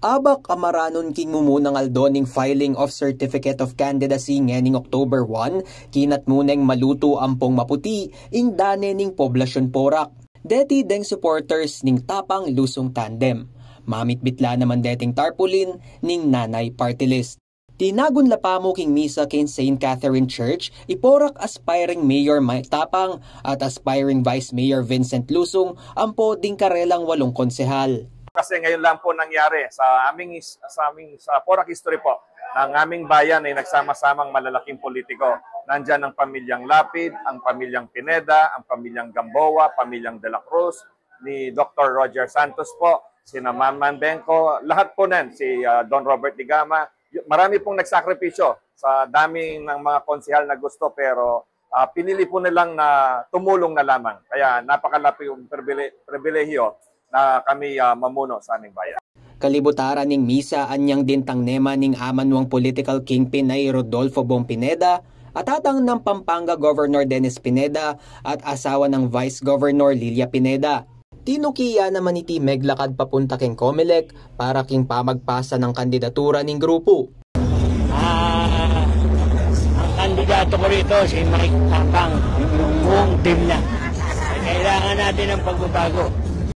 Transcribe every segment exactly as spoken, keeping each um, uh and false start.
Abak a maranun king mumunang aldo ning filing of Certificate of Candidacy ngening October one, kinatmu neng malutu ampong maputi ing dane ning poblasyun Porac. Deti deng supporters ning Tapang Lusung Tandem. Mamitbit la naman deting tarpaulin ning Nanay Party List. Tinagun la pamu king misa king Saint Catherine Church i Porac aspiring Mayor Mike Tapang at aspiring Vice Mayor Vincent Lusung ampo ding karelang walung konsehal. Kasi ngayon lang po nangyari sa aming is-, sa aming, sa Porac history po, na ang aming bayan ay nagsama-samang malalaking politiko. Nandyan ang pamilyang Lapid, ang pamilyang Pineda, ang pamilyang Gamboa, pamilyang De La Cruz, ni Doktor Roger Santos po, sina Manman Bengco, lahat po nen, si, ah, Don Robert Digama. Y-, marami pong nagsakripisyo sa dami ng mga konsehal na gusto, pero, ah, pinili po nilang na tumulong na lamang. Kaya napakalaki yung pribile-, pribilehiyo na kami, ah, mamuno sa aming bayan. Kalibutaran ning misa anyang dintang nema ning amanwang political kingpin a i Rodolfo Bong Pineda, atatang nang Pampanga Governor Dennis Pineda at asawa nang Vice Governor Lilia Pineda. Tinuki ya naman iti meglakad papunta king Comelec para king pamagpasa nang kandidatura ning grupu. Ah, ang kandidato ko rito, si Mike Tapang, yung buong team niya. Kailangan natin ng pagbabago.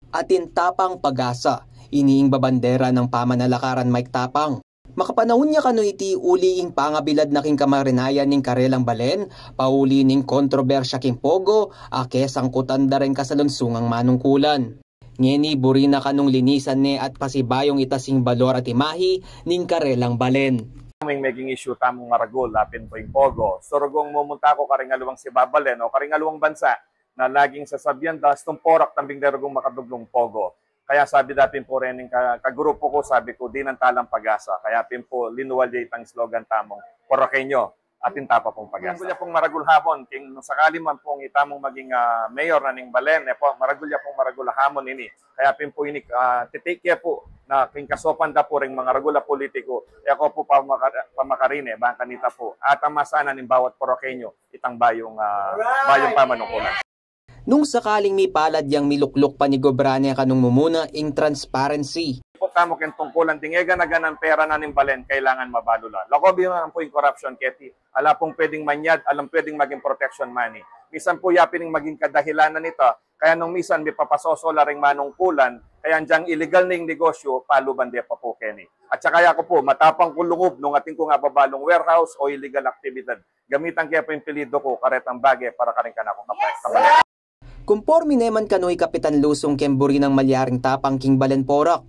Atin Tapang Pag-asa, ini ing babandera nang pamanalakaran Mike Tapang. Makapanahun ya kanu iti uli ing pangabilad na king kamarinayan ning karelang balen, pauli ning kontrobersya king pogo, a kesangkutan da ring kasalunsungang manungkulan. Ngeni buri na kanung linisan ne at pasibayung itas ing balor at imahi ning karelang balen. Ing meging issue tamung maragul, apin pu ing pogo. Surugong mumunta ku karing aliwang siba balen o karing aliwang bansa na laging sasabian da, "Astung Porac tambing derugong makaduglung pogo." Kaya sabi da pin pu rening ka-, kagrupu ku, sabi ku, "Dinan tala ing pag-asa." Kaya pin pu linuwal ya itang slogan tamung, "Poraqueño, atin tapa pung pag-asa." Maragul ya pung maragul a hamon, king sakali man pung itamung maging, ah, mayor na ning balen, e pu, maragul ya pung maragul a hamon ini. Kaya pin pu ini, ah, titake ke pu na king kasopan da pu ring mangaragul a politiku, e ku pu pamaka-, pamakarine, bang kanita pu, atama sana ning bawat Poraqueño itang bayung, ah, bayung pamanungkulan. Nung sakaling mipalad yang milukluk panigobra ne kanung mumuna ing transparency. Pu tamu king tungkulan ding e gana-ganang pera na ning balen, kailangan mabalu la. Laku bie man pu ing corruption keti. Ala pung pwedeng manyad, alang pwedeng maging protection money. Misan pu ya pin ing maging kadahilanan nita, kaya nung misan mipapasoso la ring manungkulan, kaya dyang iligal na ing negosyu, paluban de pa pu keni. At saka ya ku pu, matapang kung lungub nung atin kung ababalung warehouse o iligal aktibidad. Gamitan ke pu ing pilidu ku, karetang bage para karing kanakung kapa-, kabalan. Kumporme ne man kanu i Kapitan Lusung king buri nang malyaring Tapang king balen Porac.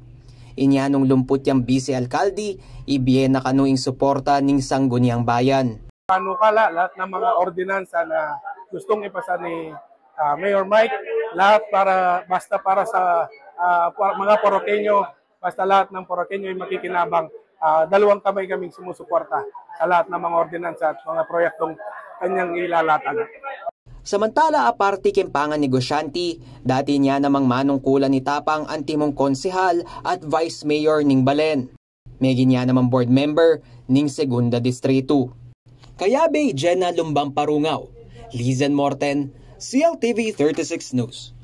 Inya nung lumput yang bise alkalde, ibie na kanu ing suporta ning Sangguniang Bayan. Panukala, lahat ng mga ordinansa na gustong ipasa ni, ah, Mayor Mike, lahat para, basta para sa, ah, pa-, mga Poroqueño, basta lahat ng Poroqueño ay makikinabang, ah, dalawang kamay kaming sumusuporta sa lahat ng mga ordinansa at mga proyektong kanyang ilalatag. Samantala, aparte king panganegosyante, dati ne namang manungkulan i Tapang antimong konsehal at vice mayor ning balen. Meging ya namang board member ning Segunda Distrito. Kayabe, Jenna Lumbang Parungaw, Lizen Morten, C L T V thirty-six News.